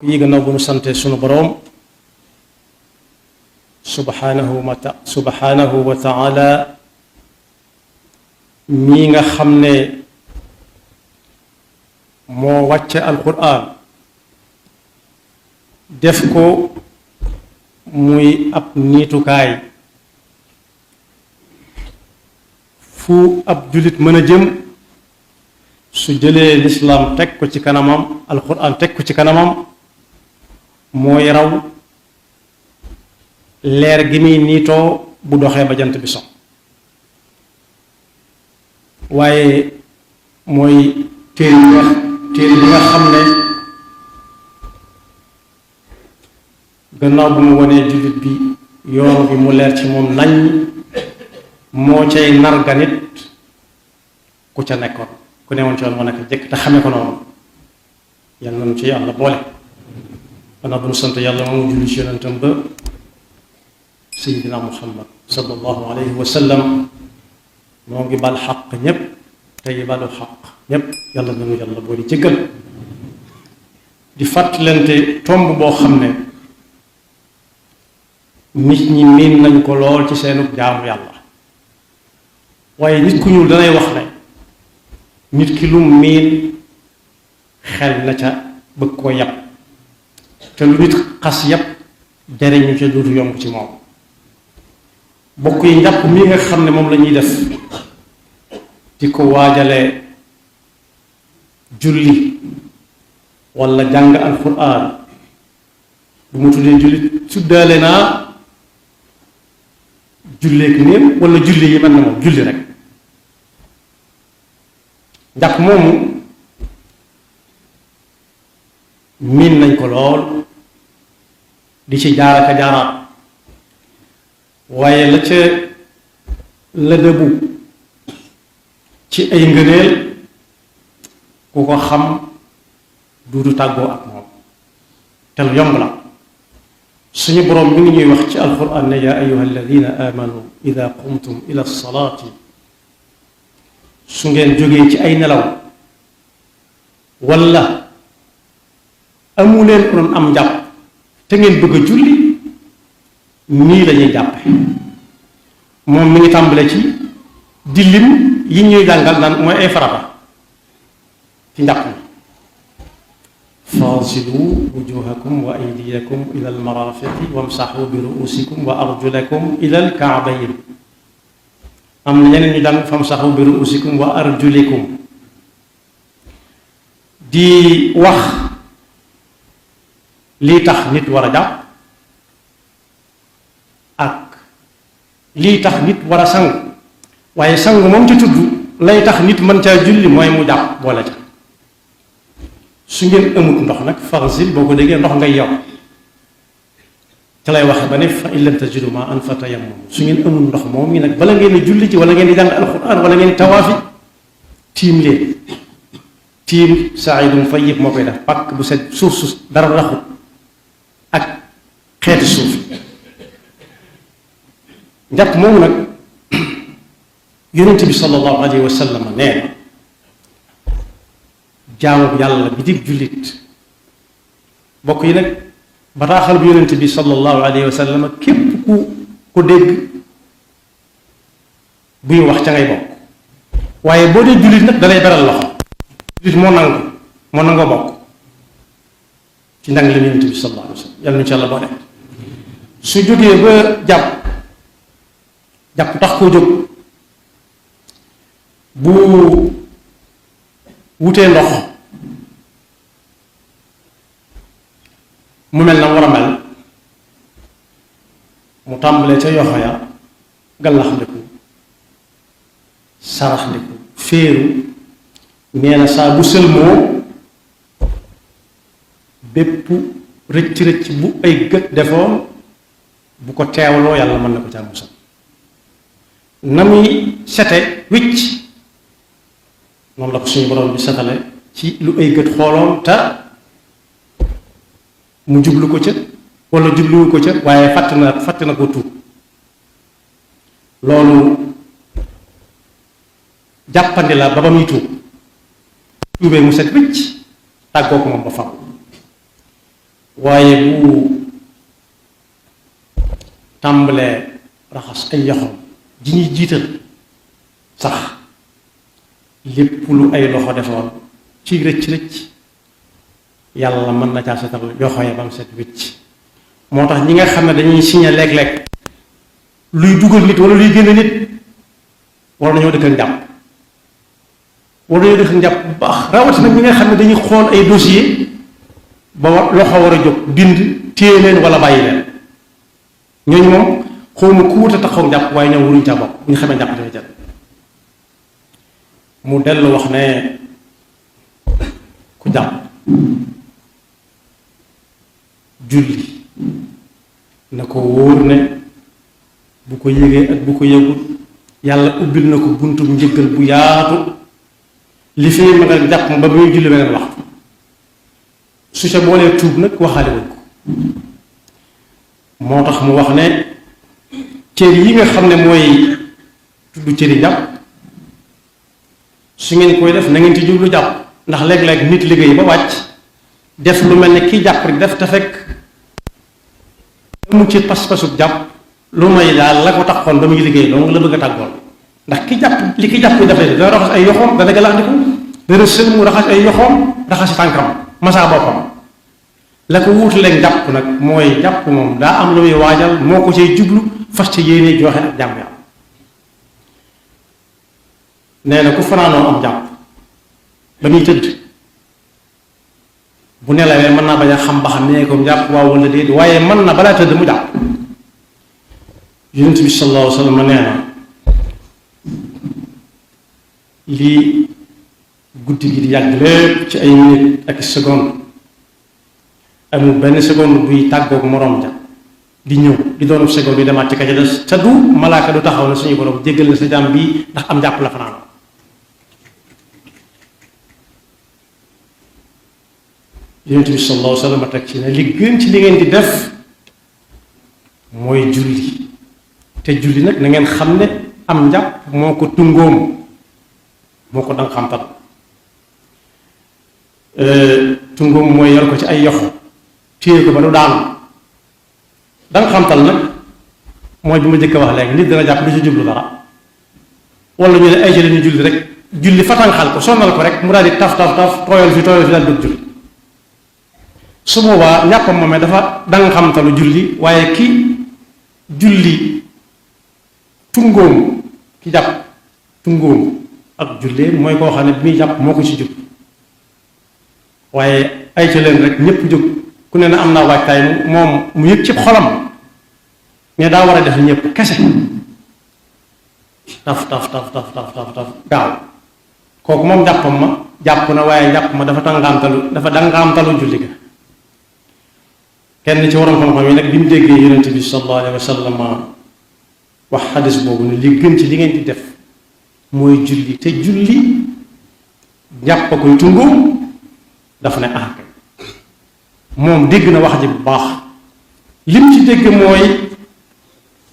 yi gannaaw bu nu sante sunu boroom subhanahu wa taala mii nga xam ne moo wàcce alquran def ko muy ab niitukaay fu ab jullit mën a jëm su jëlee lislaam teg ko ci kanamam alquran teg ko ci kanamam mooy raw leer gi muy niitoo bu doxee ba jant bi so waaye mooy téere bi nga xam ne gannaaw bu mu wanee jullit bi yoon bi mu leer ci moom nañ moo cay narga nit ku ca nekkoon ku newoon ci yoon moo nekk jëkk te xame ko noonu yal nañu ci yàlla boole gannaaw bu nu sant yàlla moomu julli ci yonentam ba sayidina muhammad sallallahu alayhi wa sallam moo ngi bal xaq ñépp tey balu xaq ñépp yàlla nañu yàlla boole jëggal di fàttalante tomb boo xam ne nit ñi miin nañ ko lool ci seenu jaamu yàlla waaye nit ku ñuul danay wax ne nit ki lu miin xel na ca bëgg koo yàpp te lu nit xas yàpp jariñu ca duutu yomb ci moom bokk yi njàpp mii nga xam ne moom la ñuy def di ko waajale julli walla jàng alquran bu mu tuddee julli suddaale naa julleek néew walla julli yi mel na moom julli rek njàpp moomu miin nañ ko lool di ci jaaraka jaaraat waaye la ca la dëbu ci ay ngëneel ku ko xam duudu tàggoo ak moom te lu yomb la suñu boroom mi ngi ñuy wax ci alquran ne yaa ayuha alladina amanu ida qumtum ila salaati su ngeen jógee ci ay nelaw walla amuleen ko doon am njàpp te ngeen bëgg a julli nii lañuy jàppe moom mi ngi tàmbale ci di lim yi ñuy jàngal naan mooy ay farata ci njàpp mi faasilu wujuhakum wa aydiyakum ila almarafiqi wamsaxu bi ruusikum wa arjulakum ila alkaabayn am na ñeneen ñu jàng famsaxu bi ruusikum wa arjulikum di wax lii tax nit war a jàpp ak lii tax nit war a sangu waaye sangu moom ci tudd lay tax nit mën caa julli mooy mu jàpp boole ca su ngeen amut ndox nag faghsil boo ko déggee ndox ngay yow ca lay waxe ba ne fa in lam tajidu maa'an fatayammamu su ngeen amul ndox moom mi nag bala ngeen di julli ci wala ngeen di jàng alquran wala ngeen di tawaafi tiim leen tiim saa'idun tayyib moo koy def pàkk bu set suuf su dara raxut ak xeeti suuf njàpp moomu nag yonent bi sallallahu alayhi wa sallam nee na jaamu yàlla bi di jullit bokk yi nag bataaxal bu yonent bi sallallahu alayhi wa sallam képp ku dégg buy wax ca ngay bokk waaye boo dee jullit nag dalay beral loxo jullit moo nangoo bokk ci ndang li yonent bi sallallahu alayhi wa sallam yàlla insha allah boo def su jógee ba jàpp tax koo jóg bu wutee ndox mu mel na war a mel mu tàmbalee ca yoxo ya gallaxndiku saraxndiku féeru nee na saa bu sëlmoo bépp rëcc-rëcc bu ay gët defoon bu ko teewloo yàlla mën na ko ca musal na muy sete wicc noonu la ko suñu borom bi setale ci lu ay gët xooloon te mu jublu ko ca wala jubluwu ko ca waaye fàtte na ko tuub loolu jàppandi la ba muy tuub tuubee mu set wicc tàggoo ko moom ba faw waaye bu tàmbalee raxas ay yoxoom ji ñuy jiital sax lépp lu ay loxo defoon ci rëcc-rëcc yàlla mën na caa setal yoxo ya ba mu set wicc. moo tax ñi nga xam ne dañuy signé léeg-léeg luy dugal nit wala luy génn nit war nañoo dëkkal njàpp war nañoo dëkkal njàpp bu baax rawatina ñi nga xam ne dañuy xool ay dossier ba loxo war a jóg bind téye leen wala bàyyi leen ñooñu moom xawma ku wut a taxaw njàpp waaye ñoom waruñu caa bokk bu ñu xamee njàpp dafay jël. mu dellu wax ne ku jàpp julli na ko wóor ne bu ko yëgee ak bu ko yëgul yàlla ubbil na ko buntu njëggal bu yaatu li fi ma nga jàpp ba muy julli beneen waxtu su ca boolee tuub nag waxaale wuñ ko. moo tax mu wax ne cër yi nga xam ne mooy tudd cëri njàpp su ngeen koy def na ngeen ci jublu jàpp ndax léeg-léeg nit liggéey ba wàcc def lu mel ne kii jàpp rek def te fekk mu ci pas-pasub jàpp lu may daal la ko taxoon ba muy liggéey loolu la bëgg a tàggool ndax ki jàpp li ki jàpp dafay dana raxas ay yoxoom dana galaxndiku dana sël mu raxas ay yoxoom raxasi tànkam masaa boppam la ko wuutaleeg jàpp nag mooy jàpp moom daa am lu muy waajal moo ko cay jublu fas ca yéene joxe ak jàmm yàlla. nee na ku fanaanoo am jàpp ba muy tëdd bu nelawee mën naa bañ a xam ba xam nee ko jàpp waaw wala déet waaye mën na balaa tëdd mu jàpp. yonent bi sallallahu alayhi wa sallam nee na lii guddi gi di yàgg lépp ci ay minute ak seconde amul benn seconde buy tàggoog moroom ja di ñëw di doon seconde bi demaat ci ka ca des te du malaaka du taxaw na suñu borom jéggal na sa jàmm bii ndax am jàpp la fanaan. yonent bi sallallahu alayhi wa sallam teg ci ne li gën ci li ngeen di def mooy julli te julli nag na ngeen xam ne am njàpp moo ko tungóom moo ko danga xamtal tungóom mooy yor ko ci ay yoxo téye ko ba du daanu danga xamtal nag mooy bi ma jëkk wax léegi nit dana jàpp du ci jublu dara wala ñu ne ay ci lañu julli rek julli fatanxal ko sonnal ko rek mu daal di taf taf taf tooyal fi daal dugg julli su boobaa ñàppam moomee dafa danga xamtalu julli waaye ki julli tungóom ki jàpp tungóom ak jullee mooy koo xam ne bi muy jàpp moo ko ci jub waaye ay ca leen rek ñépp jóg ku ne na am naa waajtaay moom mu yëg ci xolam mais daa war a def ñépp kese taf taf taf taf taf taf taf gaaw kooku moom jàppam ma jàpp na waaye jàpp ma dafa dangaamtalu julli ga. kenn ci waroon xam-xam yi nag bi mu déggee yonent bi sallallahu alayhi wa sallam wax xadis boobu ne li gën ci li ngeen di def mooy julli te julli jàpp koy tungóom dafa ne ah kay moom dégg na wax ji bu baax lim ci dégg mooy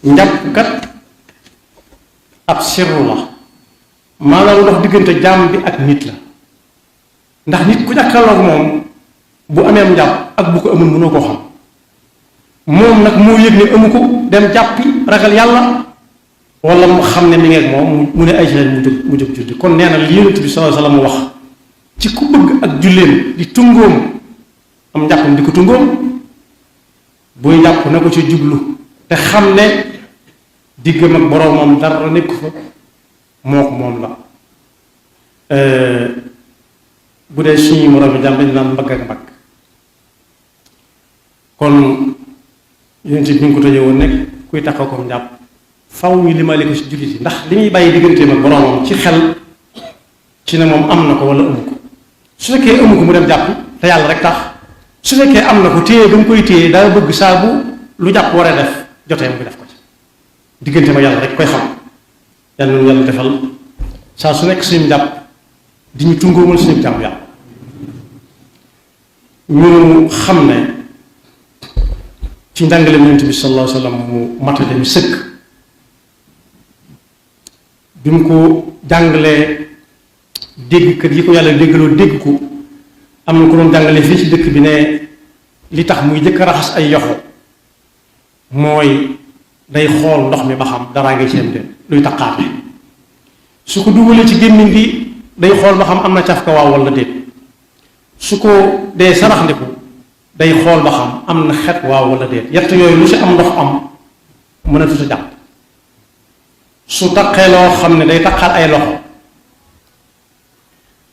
njàpp kat ab sirru la maanaam ndox diggante jaam bi ak nit la ndax nit ku jàkkaarloog moom bu ameem njàpp ak bu ko amul mënoo koo xam moom nag moo yëg ne amu ko dem jàppi ragal yàlla wala mu xam ne mi ngi ak moom mu ne ay leen mu jóg julli kon nee na li Yonent bi sallallahu alayhi wa sallam wax ci ku bëgg ak julleem di tungóom am njàppam di ko tungóom buy njàpp na ko ci jublu te xam ne diggam ak boroomam dara nekk fa moo ko moom la bu dee suñu moroom yi jàmm dañ naan mbagg ak mbagg kon yonent bi ñu ko tëjee woon nekk kuy taxaw ko njàpp faw ñu limale ko ci jullit yi ndax li muy bàyyi digganteem ak boroomam ci xel ci ne moom am na ko wala amu ko su fekkee amu ko mu dem jàpp te yàlla rek tax su fekkee am na ko téye ba mu koy téye daa bëgg saa bu lu jàpp war a def jotee mu def ko ci digganteem ak yàlla rek koy xam yàlla noonu yàlla defal saa su nekk suñu jàpp di ñu tungóomal suñu jàmm yàlla ñu xam ne ci njàngale Yonent bi sallallahu alayhi wa sallam mu matale mi sëkk bi mu ko jàngalee déggkat yi ko yàlla déggaloo dégg ko am na ko doon jàngale fii ci dëkk bi ne li tax muy jëkk raxas ay yoxo mooy day xool ndox mi ba xam daraa ngi ci am de luy taqaate su ko dugalee ci gémmiñ gi day xool ba xam am na cafka waaw wala déet su ko dee saraxndiku day xool ba xam am na xet waaw wala déet yett yooyu lu ci am ndox am mënatu sa jàpp su taqee loo xam ne day taqaat ay loxo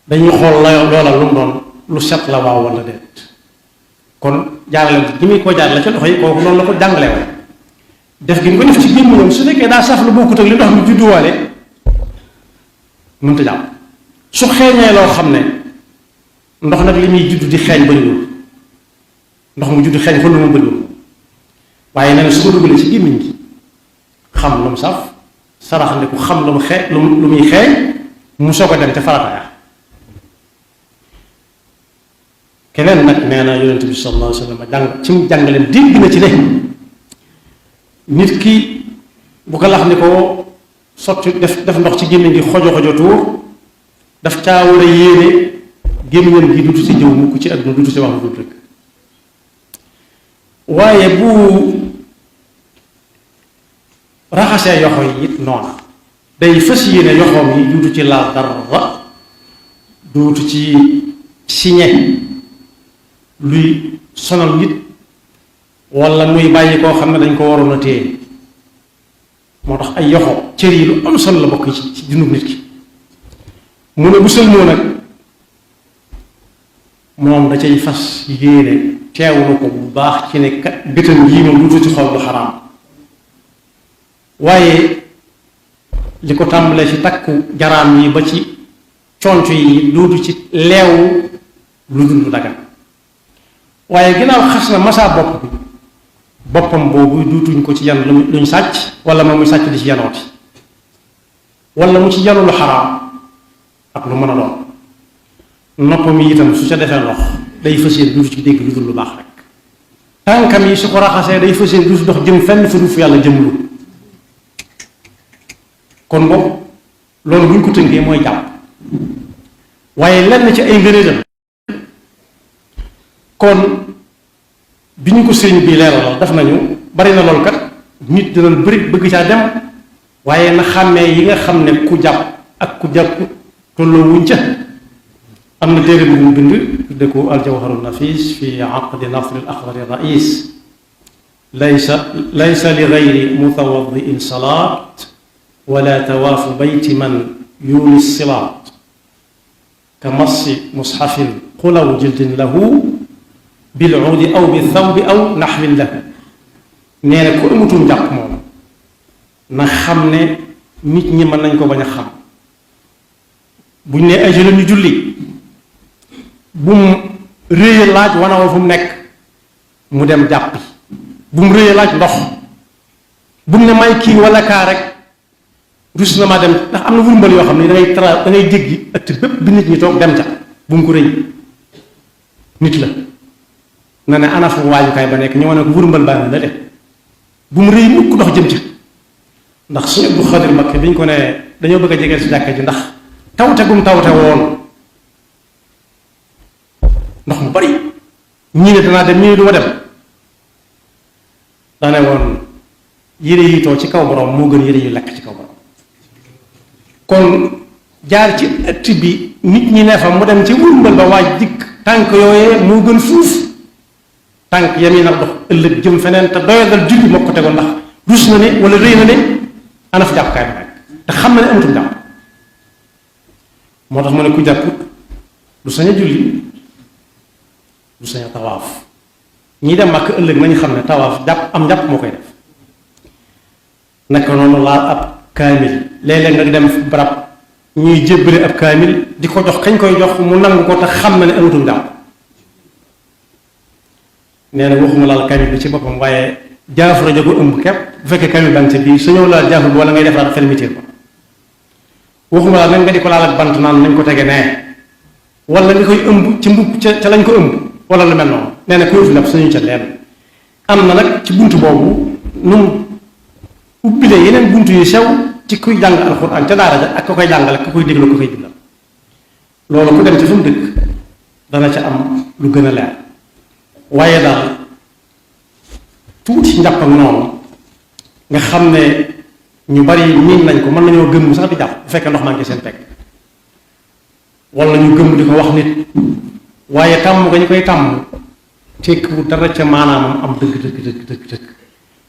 dañuy xool loola lu mu doon lu set la waaw wala déet kon jaarale gi muy ko jaarale ci loxo yi kooku noonu la ko jàngale woon def gi mu ko def ci gémmiñam su nekkee daa saf lu bokkut ak li ndox mi judduwaale mënta jàpp su xeeñee loo xam ne ndox nag li muy judd di xeeñ bëriwul ndox mu judd xeeñ fa lu mu bëriwul waaye nee na su ko dugalee ci gémmiñ gi xam lu mu saf saraxandiku xam lu mu lu muy xeeñ mu soog a dem ca farata ya keneen nag nee na yonent bi sallallahu alayhi wa sallam jàng ci mu jàngaleem dégg na ci ne nit ki bu ko lax ni ko sotti def ndox ci gémmiñ gi xojo tuur daf caa war a yéene gémmiñam gi dutu ci jëw mukk ci àdduna dutu ci wax lu dul rek waaye bu raxasee yoxo yi it noona day fas yéene yoxoom yi duutu ci laal dara duutu ci siñe luy sonal nit wala muy bàyyi koo xam ne dañ ko waroon a téye moo tax ay yoxo cër yi lu am solo la bokk ci dundub nit ki mu ne bu sëlmoo nag moom da cay fas yéene teewlu ko bu baax ci ne kat bëtam yii moom duutu ci xool lu xaraam waaye li ko tàmbalee ci takku jaraam yi ba ci conc yi duutu ci leewu lu dund dagan waaye ginnaaw xas na masaa bopp bi boppam boobu duutuñ ko ci yan luñ sàcc wala moom muy sàcc di ci yanooti wala mu ci yanu lu xaraam ak lu mën a doon noppam yi itam su ca defee ndox day fas yéene duutu ci dégg lu dul lu baax rek tànkam yi su ko raxasee day fas yéene duutu dox jëm fenn fu du fu yàlla jëmlu kon boog loolu buñ ko tënkee mooy jàpp waaye lenn ci ay ngëneelam kon bi ñu ko sëriñ bi leeralal def nañu bari na loolu kat nit dina bëri bëgg caa dem waaye na xàmmee yi nga xam ne ku jàpp ak ku jàpp tolloo wuñ ca am na téere bu mu bind tudde ko aljawharu nafis fi aqdi nasri al axdari rais laysa li gayri mutawaddiin salaat wala tawaafu bayti man yuuni silaat ka massi mushafin xulaw jildin lahu bil uudi aw bi thawbi aw naxwin lahu nee na ku amutum jàpp moom na xam ne nit ñi mën nañ ko bañ a xam buñ ne ay la ñu julli bu mu réye laaj wana wa fu mu nekk mu dem jàppi bu mu réye laaj ndox bu mu ne may kii wala kaa rek rus na maa dem ndax am na wurmbal yoo xam ne da ngay jéggi ëtt bépp bi nit ñi toog dem ca bu mu ko rëy nit la na ne ana fu waajukaay ba nekk ñu wane ko wurmbal baa ngi la de bu mu rëy mukk dox jëm ca ndax suñu Abdu Xaadir Mbakke bi ñu ko ne dañoo bëgg a jegeel si jàkka ji ndax tawte gum tawte woon ndox mu bari ñii ne danaa dem ñii ne du ma dem daane woon yére yi too ci kaw borom moo gën yére yu lekk ci kaw borom kon jaar ci ëtt bi nit ñi ne fa mu dem ci wurmbal ba waaj dikk tànk yooyee moo gën fuuf tànk yam yi nag dox ëllëg jëm feneen te doyadal julli moo ko tegoon ndax rus na ne wala rëy na ne ana fa jàppukaay ba nekk te xam na ne amatul jàpp moo tax mu ne ku jàpput du sañ a julli du sañ a tawaaf ñi dem Makka ëllëg nañu xam ne tawaaf jàpp am njàpp moo koy def naka noonu laal ab kaamil léeg-léeg nga dem barab ñuy jébbale ab kaamil di ko jox kañ koy jox mu nangu ko te xam na ne amatul njàpp nee na waxuma laal kaamil bi ci boppam waaye jaafara ja ko ëmb képp bu fekkee kaamil baa ngi sa biir sa ñëw laal jaafara bi wala ngay defaraat fermeture ba waxuma laal nag nga di ko laal ak bant naan nañ ko tege nee wala nga koy ëmb ci mbub ca lañ ko ëmb wala lu mel noonu nee na ko fi nag suñu ca leen am na nag ci bunt boobu nu mu ubbilee yeneen bunt yu sew ci kuy jàng alxuraan ca daara ja ak ka koy jàngale ka koy déglu ka koy diglal loolu ku dem ci fu mu dëkk dana ca am lu gën a leer waaye daal tuuti njàpp ak noonu nga xam ne ñu bari miin nañ ko mën nañoo gëmm sax di jàpp bu fekkee ndox maa ngi seen pegg wala ñu gëmm di ko wax nit waaye tàmm nga ñu koy tàmm tekkiwu dara ca maanaamam am dëgg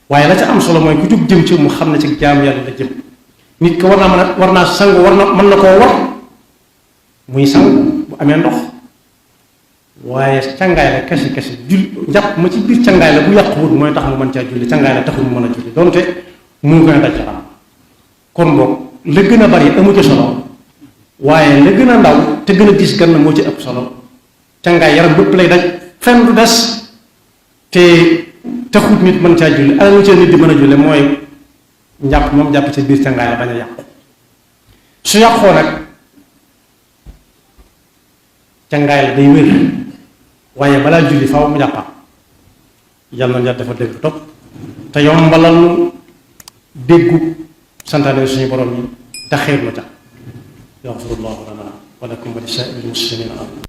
waaye la ca am solo mooy ku jug jëm ci mu xam ne ci jaam yàlla la jëm nit ko war naa sangu mën na koo war muy sangu bu amee ndox waaye cangaay la kese julli njàpp ma ci biir cangaay la bu yàquwut mooy tax mu mën caa julli cangaay la taxul mu mën a julli donte mu ngi koy daj am kon boog la gën a bari amu ci solo waaye la gën a ndaw te gën a gis gan moo ci ëpp solo cangaay yaram bépp lay daj fenn du des te taxut nit mën caa julli ala lu cee nit di mën a julli mooy njàpp moom jàpp ci biir cangaay la bañ a yàqu su yàqoo nag cangaay la day wér waaye balaa julli faaw mu jàppaat yàlla na dafa dégg topp te yombalal nu déggu santaane suñu borom yi te xeer lu ca yaxfirullahu lana wa lakum wa li saa'iril muslimina